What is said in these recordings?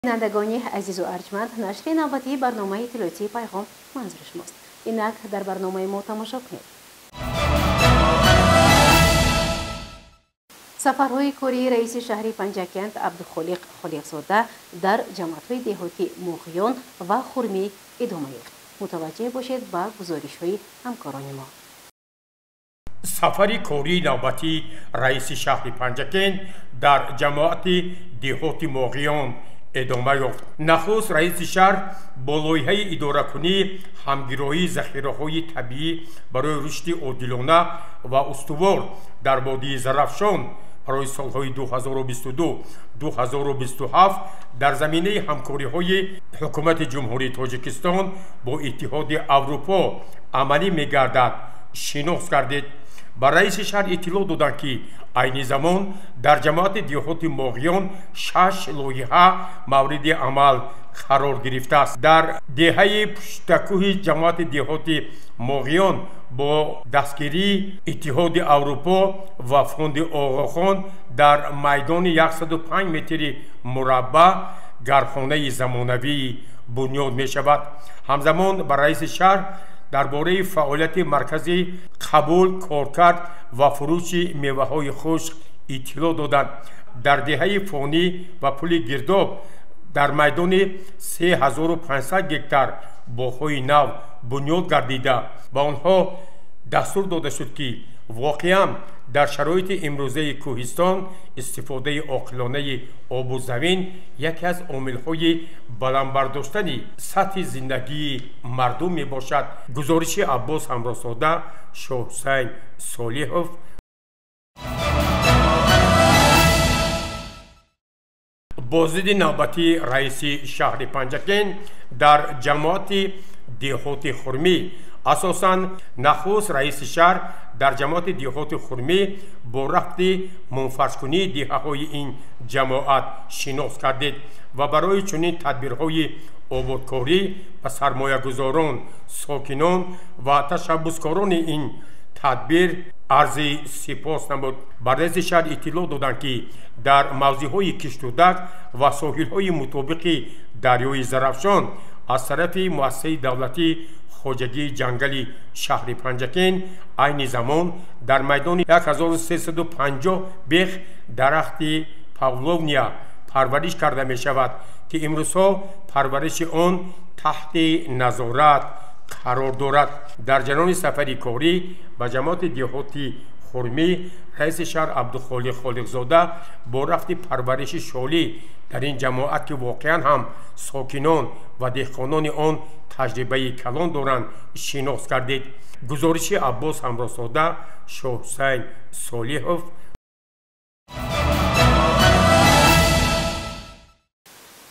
Бинандагони азизу арҷманд, нашри навбатии барномаи иттилоотии «Пайғом» манзури шумост. Инак дар барномаи мо тамошо кунед. Сафарҳои кории раиси шаҳри Панҷакент Абдухолиқ Холиқзода дар ҷамоатҳои деҳоти Моғиён ва Хурмӣ идома ёфт. Мутаваҷҷеҳ бошед ба гузоришҳои ҳамкорони мо. Сафари кории навбатии раиси шаҳри Панҷакент дар ҷамоати деҳоти Моғиён эдома ёфт. Нахуст раиси шаҳр бо лоиҳаи идоракунии ҳамгироии захираҳои табиӣ барои рушди одилона ва устувор дар водии Зарафшон барои солҳои 2022-2027 дар заминаи ҳамкориҳои Ҳукумати Ҷумҳурии Тоҷикистон бо Иттиҳоди Аврупо амалӣ мегардад шинос гардид. Ба раиси шаҳр иттилоъ доданд, ки айни замон дар ҷамоати деҳоти Моғиён 6 лоиҳа мавриди амал қарор гирифтааст. Дар деҳаи Пуштакӯҳи ҷамоати деҳоти Моғиён бо дастгирии Иттиҳоди Аврупо ва фонди Оғохон дар майдони 105 метри мураббаъ гармхонаи замонавӣ бунёд мешавад. Ҳамзамон ба раиси шаҳр дар бораи фаъолияти маркази қабул, коркард ва фурӯши меваҳои хушк иттилоъ доданд. Дар деҳаи Фонӣ ва Пули Гирдоб дар майдони 3500 гектар боғҳои нав бунёд гардида, ба онҳо дастур дода шуд, ки воқеан дар шароити имрӯзаи кӯҳистон истифодаи оқилонаи обу замин яке аз омилҳои баланд бардоштани сатҳи зиндагии мардум мебошад. Гузориши Аббос Ҳамроҳзода, Шоҳҳусайн Солиҳов. Боздиди навбатии раиси шаҳри Панҷакент дар ҷамоати деҳоти Хурмӣ. Асосан нахуст раиси шаҳр дар ҷамоати деҳоти Хурмӣ бо рафти мунфарзкунии деҳаҳои ин ҷамоат шинос кардид ва барои чунин тадбирҳои ободкорӣ ба сармоягузорон, сокинон ва ташаббускорони ин тадбир арзи сипос намуд. Ба раиси шаҳр иттилоъ доданд, ки дар мавзеъҳои Киштудак ва соҳилҳои мутобиқи дарёи Зарафшон аз тарафи муассисаи давлатии хоҷагии ҷангали шаҳри Панҷакент айни замон дар майдони 1350 бех дарахти павловния парвариш карда мешавад, ки имрӯзҳо парвариши он таҳти назорат қарор дорад. Дар ҷараёни сафари корӣ ба ҷамоати деҳоти Хурмӣ раиси шаҳр Абдухолиқ Холиқзода бо рафти парвариши шолӣ дар ин ҷамоат, ки воқеан ҳам сокинон ва деҳқонони он таҷрибаи калон доранд, шинос гардид. Гузориши Аббос Ҳамроҳзода, Шоҳҳусайн Солиҳов.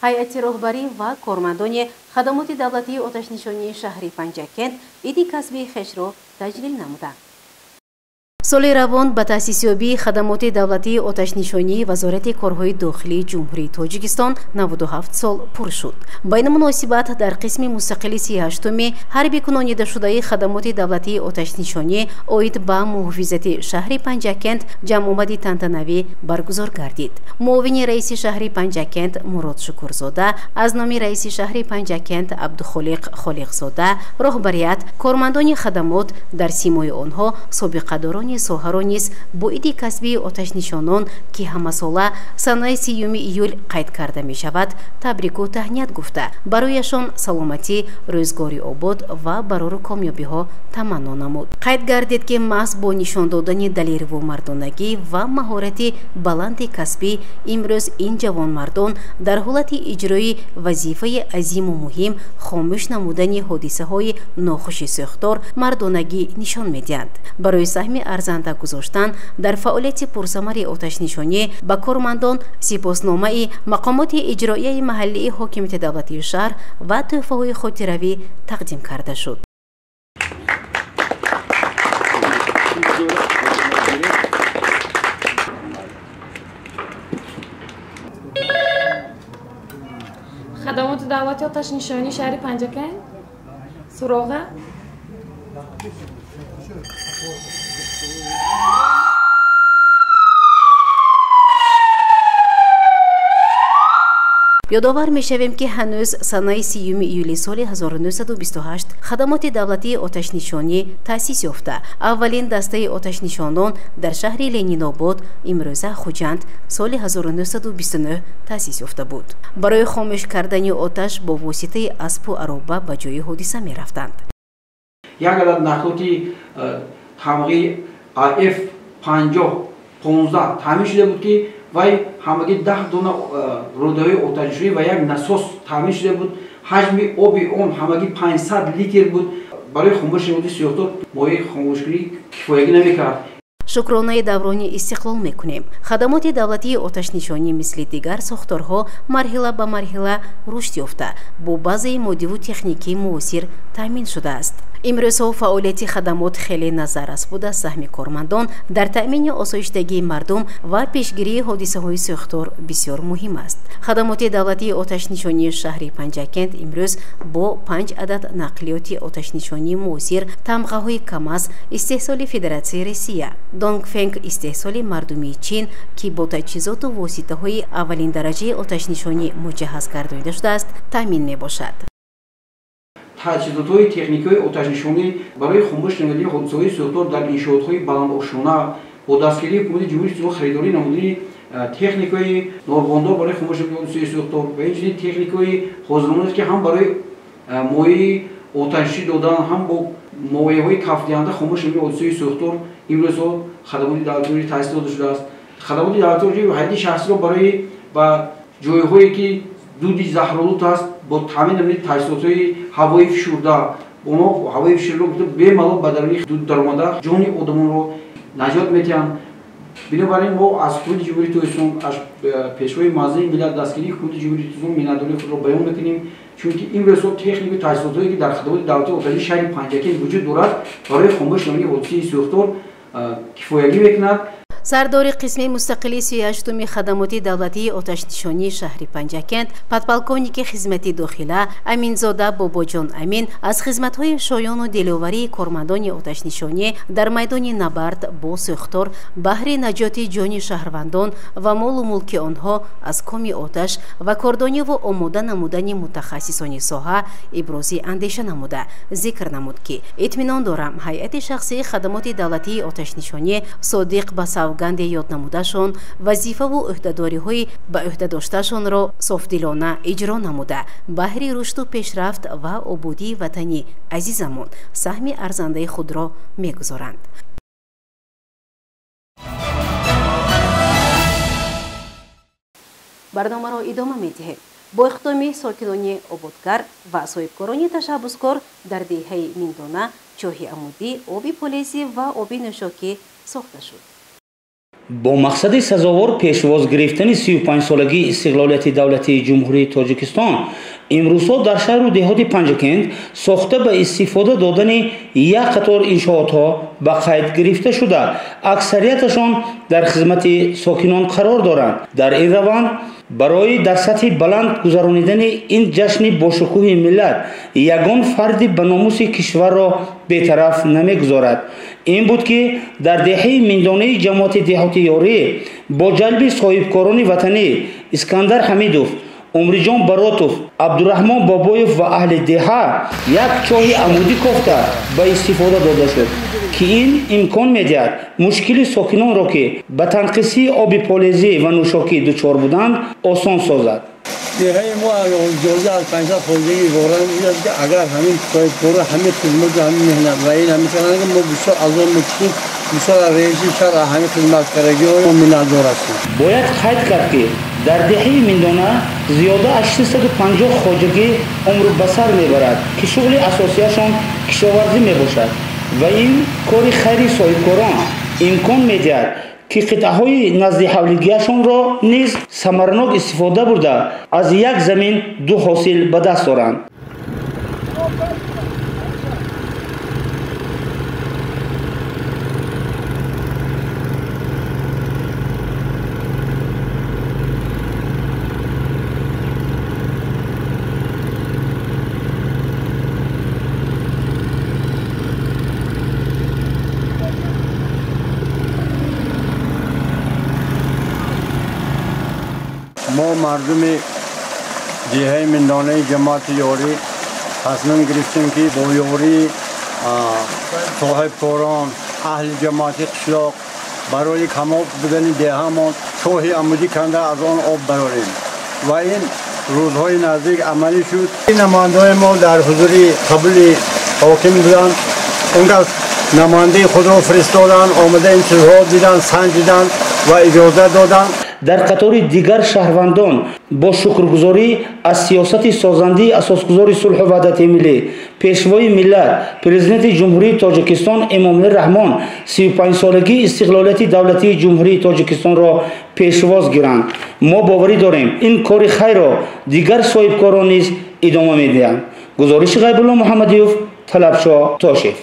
Ҳайати роҳбарӣ ва кормандони хадамоти давлатии оташнишонии шаҳри Панҷакент иди касбии хешро таҷлил намуданд. Соли равон ба таъсисёбии хадамоти давлатии оташнишонии Вазорати корҳои дохилии Ҷумҳурии Тоҷикистон 97 сол пур шуд. Ба ин муносибат дар қисми мустақили 38-уми ҳарби кунонидашудаи хадамоти давлатии оташнишонӣ оид ба муҳофизати шаҳри Панҷакент ҷамъомади тантанавӣ баргузор гардид. Муовини раиси шаҳри Панҷакент Мурод Шукурзода аз номи раиси шаҳри Панҷакент Абдухолиқ Холиқзода, роҳбарият, кормандони хадамот, дар симои онҳо собиқадорони соҳаро низ бо иди касбии оташнишонон, ки ҳамасола санаи 30 июл қайд карда мешавад, табрику таҳният гуфта, барояшон саломатӣ, рӯзгори обод ва барору комёбиҳо таманно намуд. Қайд гардид, ки маҳз бо нишон додани далериву мардонагӣ ва маҳорати баланди касбӣ имрӯз ин ҷавонмардон дар ҳолати иҷрои вазифаи азиму муҳим, хомӯш намудани ҳодисаҳои нохуши сӯхтор, мардонагӣ нишон медиҳанд. Барои саҳми арзанда гузоштан дар фаъолияти пурсамари оташнишонӣ ба кормандон сипосномаи мақомоти иҷроияи маҳаллии ҳокимияти давлатии шаҳр ва тӯҳфаҳои хотиравӣ тақдим карда шуд. Хадамоти давлати оташнишонии шаҳри Панҷакент суроға. Ёдовар мешавем, ки ҳанӯз санаи 30 июли соли 1928 хадамоти давлатии оташнишонӣ таъсис ёфта, аввалин дастаи оташнишонон дар шаҳри Ленинобод, имрӯза Хуҷанд, соли 1929 таъсис ёфта буд. Барои хомӯш кардани оташ бо воситаи аспу ароба ба ҷои ҳодиса мерафтанд. Як адад нақлиёти тамғи АФ 50 15 таъмин шуда буд, ки вай ҳамагӣ 10 дона рӯдаҳои оташнишонӣ ва як насос таъмин шуда буд. Ҳаҷми оби он ҳамагӣ 500 литр буд. Барои хомӯш намудани сӯхтор моеи хомӯшкунӣ кифоягӣ намекард. Шукронаи даврони истиқлол мекунем. Хадамоти давлатии оташнишонӣ мисли дигар сохторҳо марҳила ба марҳила рушд ёфта, бо базаи моддиву техникии муосир таъмин шудааст. Имрӯзҳо фаъолияти хадамот хеле назаррас буда, саҳми кормандон дар таъмини осоиштагии мардум ва пешгирии ҳодисаҳои сӯхтор бисёр муҳим аст. Хадамоти давлатии оташнишонии шаҳри Панҷакент имрӯз бо 5 адад нақлиёти оташнишонии муосир тамғаҳои КамАЗ истеҳсоли Федератсияи Россия, Донгфенг истеҳсоли мардумии Чин, ки бо таҷҳизоту воситаҳои аввалиндараҷаи оташнишонӣ муҷаҳҳаз гардонида шудааст, таъмин мебошад. Таҷҳизотҳои техникиҳои оташнишонӣ барои хомӯш намудани ҳодисаҳои сӯхтор дар иншоотҳои баландошёна бо дастгирии ҳукумати Ҷумҳурии Тоҷикистон харидорӣ намудани техникаи норбондор барои хомӯш намудани ҳодисаҳои сӯхтор ва инчунин техникаи ҳозирмонад, ки ҳам барои моеи оташнишӣ додан, ҳам бо моеҳои кафдиҳанда хомӯш намудани ҳодисаҳои сӯхтор имрӯзҳо хадамоти давлатӣ таъсис дода шудааст. Хадамоти давлатӣ ҳайати шахсиро барои ба ҷойҳое, ки дуди заҳролуд аст, бо таъмин намудани таҷҳизотҳои ҳавои фишурда, онҳо ҳавои фишурда бемалол ба даруни дуд даромада, ҷони одамонро наҷот медиҳанд. Бинобар ин мо аз ҳукумати Ҷумҳурии Тоҷикистон, аз Пешвои муаззами миллат, дастгирии ҳукумати Ҷумҳурии Тоҷикистон миннатдории худро баён мекунем, чунки имрӯзҳо технику таҷҳизотҳое, ки дар хадамоти давлатии оташнишонии шаҳри Панҷакент вуҷуд дорад, барои хомӯш намудани ҳодисаи сӯхтор кифоягӣ мекунад. Сардори қисми мустақили 38-уми хадамоти давлатии оташнишонии шаҳри Панҷакент, подполковники хизмати дохила Аминзода Бобоҷон Амин аз хизматҳои шоёну диловарии кормандони оташнишонӣ дар майдони набард бо сӯхтор баҳри наҷоти ҷони шаҳрвандон ва молу мулки онҳо аз коми оташ ва кордониву омода намудани мутахассисони соҳа ибрози андеша намуда, зикр намуд, ки итминон дорам, ҳайати шахсии хадамоти давлатии оташнишонӣ содиқ ба савганде ёд намудашон вазифаву ӯҳдадориҳои ба ӯҳда дошташонро софдилона иҷро намуда, баҳри рушду пешрафт ва ободии ватани азизамон саҳми арзандаи худро мегузоранд. Барномаро идома медиҳем. Бо иқдоми сокинони ободгар ва соҳибкорони ташаббускор дар деҳаи Миндона чоҳи амудӣ, оби полезӣ ва оби нӯшокӣ сохта шуд. Бо мақсади сазовор пешвоз гирифтани 35-солагии истиқлолияти давлатии Ҷумҳурии Тоҷикистон имрӯзҳо дар шаҳру деҳоти Панҷакент сохта ба истифода додани як қатор иншоотҳо ба қайд гирифта шуда, аксарияташон дар хизмати сокинон қарор доранд. Дар ин раванд барои дар сатҳи баланд гузаронидани ин ҷашни бошукӯҳи миллат ягон фарди ба номуси кишварро бетараф намегузорад. Ин буд, ки дар деҳаи Миндонаи ҷамоати деҳоти Ёрӣ бо ҷалби соҳибкорони ватанӣ Искандар Ҳамидов, Умриҷон Баротов, Абдураҳмон Бобоев ва аҳли деҳа як чоҳи амудӣ кофта ба истифода дода шуд, ки ин имкон медиҳад мушкили сокинонро, ки ба танқисии оби полезӣ ва нӯшокӣ дучор буданд, осон созад. Деҳаи мо ҷоза аз 500 хоҷагӣ иборат мешавад, ки агар ҳамин соҳибкоро ҳамин хизмату ҳамин меҳнат ва ин ҳамин карданд, мо бисёр азоб мекушем. Бисёр аз раиси шаҳр ҳамин хизматкардагиҳо мо миннатдор ҳастем. Бояд қайд кард, ки дар деҳаи Миндона зиёда аз 650 хоҷагӣ умр ба сар мебарад, ки шуғли асосияшон кишоварзӣ мебошад ва ин кори хайри соҳибкорон имкон медиҳад, ки қитъаҳои назди ҳавлигиашонро низ самаранок истифода бурда, аз як замин ду ҳосил ба даст оранд. Мо мардуми Деҳаи Миндонаи ҷамоати Ёрӣ тасмим гирифтем, ки бо ёрии соҳибкорон, аҳли ҷамоати қишлоқ барои камоб будани деҳамон чоҳи амудӣ канда аз он об барорем ва ин рӯзҳои наздик амалӣ шуд. Намояндаҳои мо дар ҳузури қабули ҳоким буданд. Он кас намояндаи худро фиристоданд, омада ин чизҳо диданд, санҷиданд ва иҷоза доданд. Дар қатори дигар шаҳрвандон бо шукргузорӣ аз сиёсати созандии асосгузори сулҳу ваҳдати миллӣ, пешвои миллат, президенти Ҷумҳурии Тоҷикистон Эмомалӣ Раҳмон 35-солагии истиқлолияти давлатии Ҷумҳурии Тоҷикистонро пешвоз гиранд. Мо боварӣ дорем, ин кори хайрро дигар соҳибкорон низ идома медиҳанд. Гузориши Ғайбулло Муҳаммадиёв, Талабшо Тошев.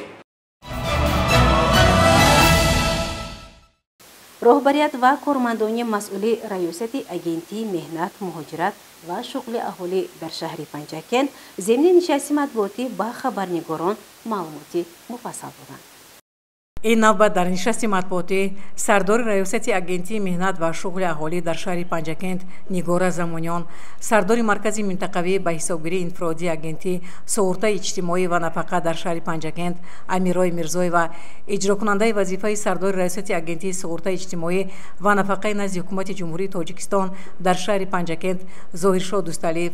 Роҳбарият ва кормандони масъули раёсати Агентии меҳнат, муҳоҷират ва шуғли аҳолӣ дар шаҳри Панҷакент зимни нишасти матбуотӣ ба хабарнигорон маълумоти муфассал доданд. Ин навбат дар нишасти матбуотӣ сардори раёсати Агентии меҳнат ва шуғли аҳолӣ дар шаҳри Панҷакент Нигора Замониён, сардори маркази минтақавӣ ба ҳисобгирии инфиродии Агентии суғуртаи иҷтимоӣ ва нафақа дар шаҳри Панҷакент Амирой Мирзоева, иҷрокунандаи вазифаи сардори раёсати Агентии суғуртаи иҷтимоӣ ва нафақаи назди Ҳукумати Ҷумҳурии Тоҷикистон дар шаҳри Панҷакент Зоҳиршоҳ Дӯсталиев,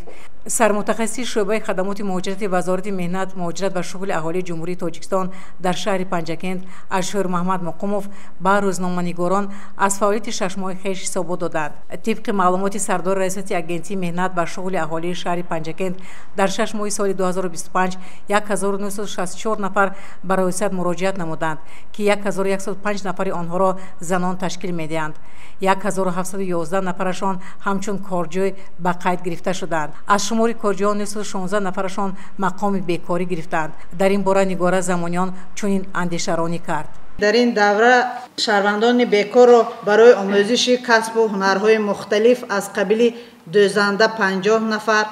сармутахассиси шӯъбаи хадамоти муҳоҷирати Вазорати меҳнат, муҳоҷират ва шуғли аҳолии Ҷумҳурии Тоҷикистон дар шаҳри Панҷакент Ашшур Маҳмад Муқумов ба рӯзноманигорон аз фаъолияти шашмоҳи хеш ҳисобот доданд. Тибқи маълумоти сардори раёсати Агентии меҳнат ва шуғли аҳолии шаҳри Панҷакент дар 6 моҳи соли 2025 1964 нафар ба раёсат муроҷиат намуданд, ки 1105 нафари онҳоро занон ташкил медиҳанд. 1711 нафарашон ҳамчун корҷӯй ба қайд гирифта шуданд. Аз шумори корҷӯён 916 нафарашон мақоми бекорӣ гирифтанд. Дар ин бора Нигора Замониён чунин андешаронӣ кард. Дар ин давра шаҳрвандони бекорро барои омӯзиши касбу ҳунарҳои мухталиф аз қабили дӯзанда 50 нафар,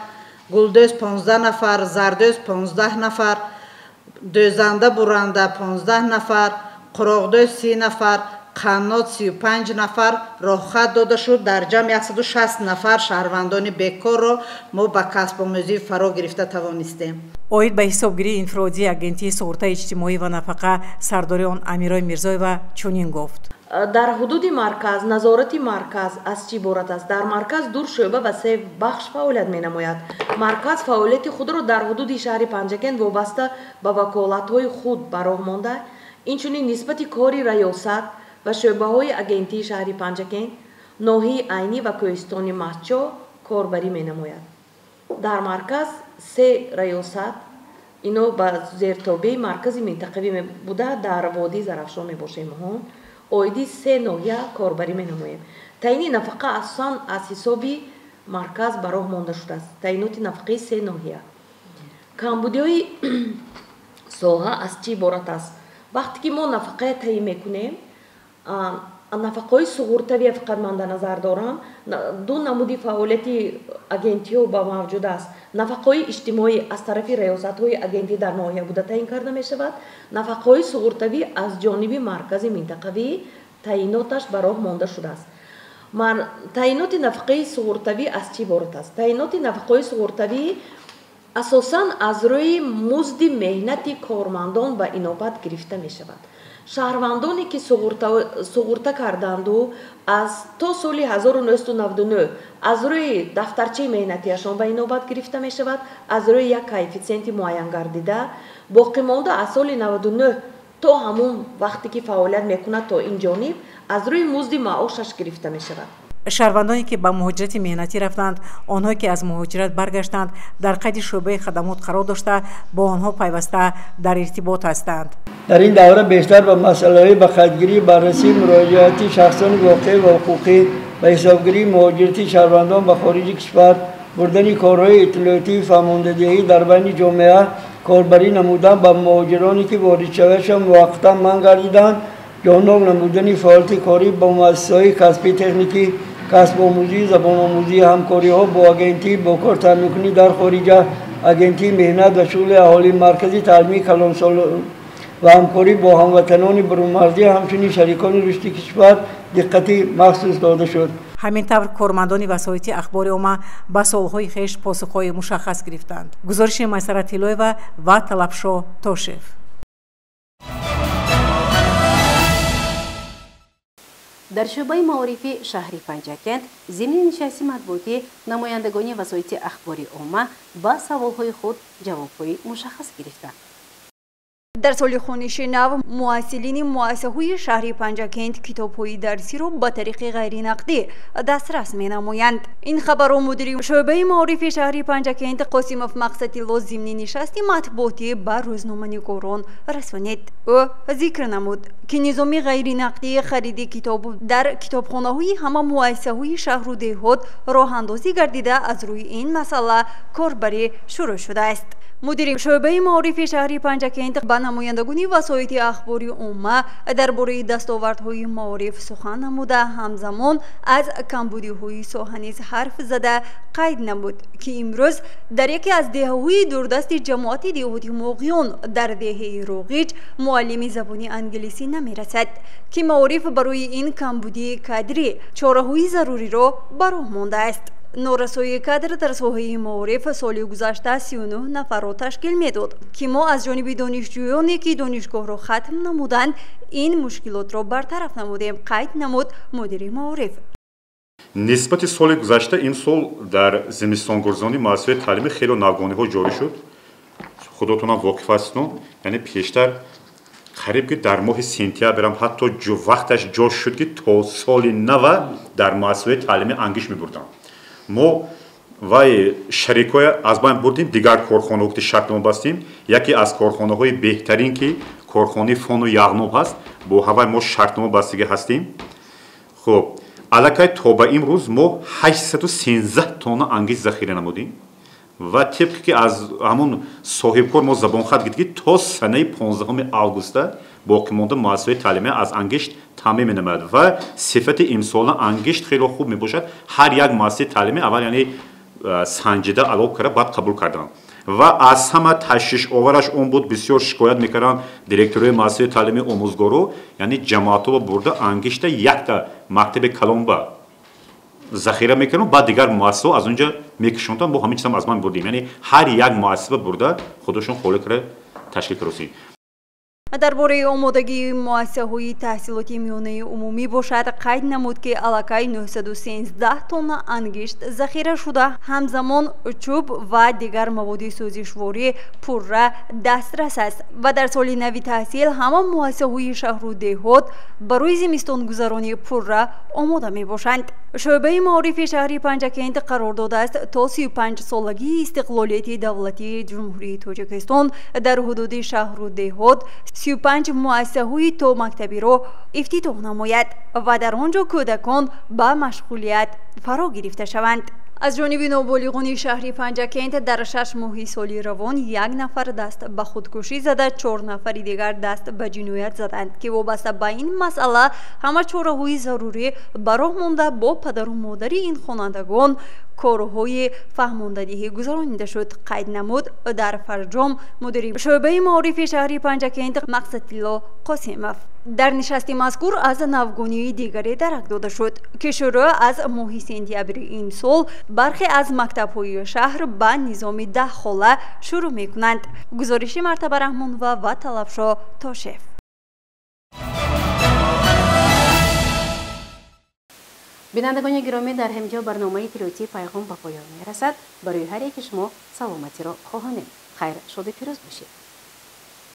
гулдӯз 15 нафар, зардӯз 15 нафар, дӯзанда буранда 15 нафар, қуроғдӯз 30 нафар, қаннод 35 нафар роҳхат дода шуд. Дар ҷамъ 160 нафар шаҳрвандони бекорро мо ба касбомӯзӣ фаро гирифта тавонистем. Оид ба ҳисобгирии инфиродии Агентии суғуртаи иҷтимоӣ ва нафақа сардори он Амирой Мирзоева чунин гуфт. Дар ҳудуди марказ назорати марказ аз чӣ иборат аст? Дар марказ 2 шӯъба ва 3 бахш фаъолият менамояд. Марказ фаъолияти худро дар ҳудуди шаҳри Панҷакент вобаста ба ваколатҳои худ ба роҳ монда, инчунин нисбати кори раёсат ва шӯъбаҳои Агентии шаҳри Панҷакент, ноҳияи Айнӣ ва кӯҳистони Мастчо корбарӣ менамояд. Дар марказ 3 раёсат ино ба зертобеи маркази минтақавӣ буда, дар водии Зарафшон мебошем. Оиди 3 ноҳия корбарӣ менамоем. Таъини нафақа асосан аз ҳисоби марказ ба роҳ монда шудааст. Таъиноти нафақаи 3 ноҳия. Камбудиҳои соҳа аз чӣ иборат аст? Вақте ки мо нафақая таъин мекунем, нафақаҳои суғуртавия фақат ман дар назар дорам, 2 намуди фаъолияти агентиҳо ба мавҷуд аст. Нафақаҳои иҷтимоӣ аз тарафи раёсатҳои агентӣ дар ноҳия буда таъин карда мешавад. Нафақаҳои суғуртавӣ аз ҷониби маркази минтақавӣ таъиноташ ба роҳ монда шудааст. Таъиноти нафақаи суғуртавӣ аз чӣ иборат аст? Таъиноти нафақаҳои суғуртавӣ асосан аз рӯи музди меҳнати кормандон ба инобат гирифта мешавад. Шаҳрвандоне ки суғурта карданду аз то соли 1999 аз рӯи дафтарчаи меҳнатиашон ба инобат гирифта мешавад, аз рӯи як коэффитсиенти муайян гардида, боқимонда аз соли 99 то ҳамон вақте ки фаъолият мекунад то ин ҷониб аз рӯи музди маошаш гирифта мешавад. Шаҳрвандоне ки ба муҳоҷирати меҳнатӣ рафтанд, онҳое ки аз муҳоҷират баргаштанд, дар қайди шӯъбаи хадамот қарор дошта, бо онҳо пайваста дар иртибот ҳастанд. Дар ин давра бештар ба масъалаҳои ба қайдгирӣ, баррасии муроҷиати шахсони воқеӣ ва ҳуқуқӣ, ба ҳисобгирии муҳоҷирати шаҳрвандон ба хориҷи кишвар, бурдани корҳои иттилоотии фаҳмондадиҳӣ дар байни ҷомеа, корбарӣ намудан ба муҳоҷироне ки воридшавиашон муваққатан манъ гардиданд, ҷоннок намудани фаъолияти корӣ бо муассисаҳои касбии техникӣ, касбомӯзӣ, забономӯзӣ, ҳамкориҳо бо агентии бо кор таъминкунӣ дар хориҷа, агентии меҳнат ва шуғли аҳолӣ, маркази таълимии калонсол ва ҳамкорӣ бо ҳамватанони бурунмарзӣ, ҳамчунин шарикони рушди кишвар диққати махсус дода шуд. Ҳамин тавр кормандони васоити ахбори омма ба суолҳои хеш посухҳои мушаххас гирифтанд. Гузориши Майсара Тиллоева ва Талабшо Тошев. Дар шӯъбаи маорифи шаҳри Панҷакент зимни нишасти матбуотӣ намояндагони васоити ахбори омма ба саволҳои худ ҷавобҳои мушаххас гирифтанд. Дар соли хониши нав муассилини муассисаҳои шаҳри Панҷакент китобҳои дарсиро ба тариқи ғайринақдӣ дастрас менамоянд. Ин хабарро мудири шӯъбаи маорифи шаҳри Панҷакент Қосимов Мақсадилло зимни нишасти матбуотӣ ба рӯзноманигорон расонид. Ӯ зикр намуд, ки низоми ғайринақдии хариди китоб дар китобхонаҳои ҳама муассисаҳои шаҳру деҳот роҳандозӣ гардида, аз рӯи ин масъала корбарӣ шурӯъ шудааст. Мудири шӯъбаи маорифи шаҳри Панҷакент ба намояндагони васоити ахбори омма дар бораи дастовардҳои маориф сухан намуда, ҳамзамон аз камбудиҳои соҳа низ ҳарф зада қайд намуд, ки имрӯз дар яке аз деҳаҳои дурдасти ҷамоати деҳоти Моғиён дар деҳаи Роғиҷ муаллими забони англисӣ намерасад, ки маориф барои ин камбудии кадрӣ чораҳои заруриро ба роҳ мондааст. Норасоии кадр дар соҳаи маориф соли гузашта 39 нафарро ташкил медод, ки мо аз ҷониби донишҷӯёне, ки донишгоҳро хатм намуданд, ин мушкилотро бартараф намудем, қайд намуд мудири маориф. Нисбати соли гузашта имсол дар зимистонгурзонии муассисаҳои таълимӣ хеле навгониҳо ҷорӣ шуд. Худотонам воқиф ҳастед, яъне пештар қариб ки дар моҳи сентябрам ҳатто вақташ ҷо шуд, ки то соли нава дар муассисаҳои таълимӣ ангиш мебурданд. Мо вай шарикҳоя аз байн бурдем, дигар корхонаҳо ки шартнома бастем. Яке аз корхонаҳои беҳтарин, ки корхонаи фону яғноб ҳаст, бо ҳавай мо шартнома бастагӣ ҳастем. Хуб, аллакай то ба имрӯз мо 813 тонна ангиш захира намудем ва тибқи ки аз ҳамон соҳибкор мо забонхат гирд, ки то санаи 15 августа боқимонда муассисаҳои таълимӣ аз ангишт таъмин менамояд ва сифати имсола ангишт хело хуб мебошад. Ҳар як муассисаи таълимӣ аввал яъне санҷида алов карда, баъд қабул карданд. Ва аз ҳама ташвишовараш он буд, бисёр шикоят мекарданд директорҳои муассисаҳои таълимӣ, омӯзгоро, яъне ҷамоатҳо бурда ангишта якта мактаби калонба захира мекарданд, баъд дигар муассисаҳо аз онҷа мекишонданд. Мо ҳамин чизам аз ман бурдем, яъне ҳар як муассиса бурда худашон холӣ карда ташкил кард. Дар бораи омодагии муассисаҳои таҳсилоти миёнаи умумӣ бошад, қайд намуд, ки аллакай 913 тонна ангишт захира шуда, ҳамзамон чӯб ва дигар маводи сӯзишворӣ пурра дастрас аст ва дар соли нави таҳсил ҳама муассисаҳои шаҳру деҳот барои зимистонгузаронӣ пурра омода мебошанд. Шӯъбаи маорифи шаҳри Панҷакент қарор додааст то 35-солагии истиқлолияти давлатии Ҷумҳурии Тоҷикистон дар ҳудуди шаҳру деҳот 35 муассисаҳои томактабиро ифтитоҳ намояд ва дар он ҷо кӯдакон ба машғулият фаро гирифта шаванд. Аз ҷониби ноболиғони шаҳри Панҷакент дар 6 моҳи соли равон як нафар даст ба худкушӣ зада, 4 нафари дигар даст ба ҷиноят заданд, ки вобаста ба ин масъала ҳама чораҳои зарурӣ ба роҳ монда, бо падару модари ин хонандагон корҳои фаҳмондадиҳӣ гузаронида шуд, қайд намуд дар фарҷом мудири шӯъбаи маорифи шаҳри Панҷакент Мақсадилло Қосимов. Дар нишасти мазкур аз навгонии дигаре дарак дода шуд, ки шурӯъ аз моҳи сентябри имсол бархе аз мактабҳои шаҳр ба низоми 10 хола шурӯъ мекунанд. Гузориши Мартаба Раҳмонова ва Талабшо Тошев. Бинандагони гиромӣ, дар ҳаминҷо барномаи иттилоотии пайғом ба поён мерасад. Барои ҳар яки шумо саломатиро хоҳонем. Хайр, шоду пирӯз бошед.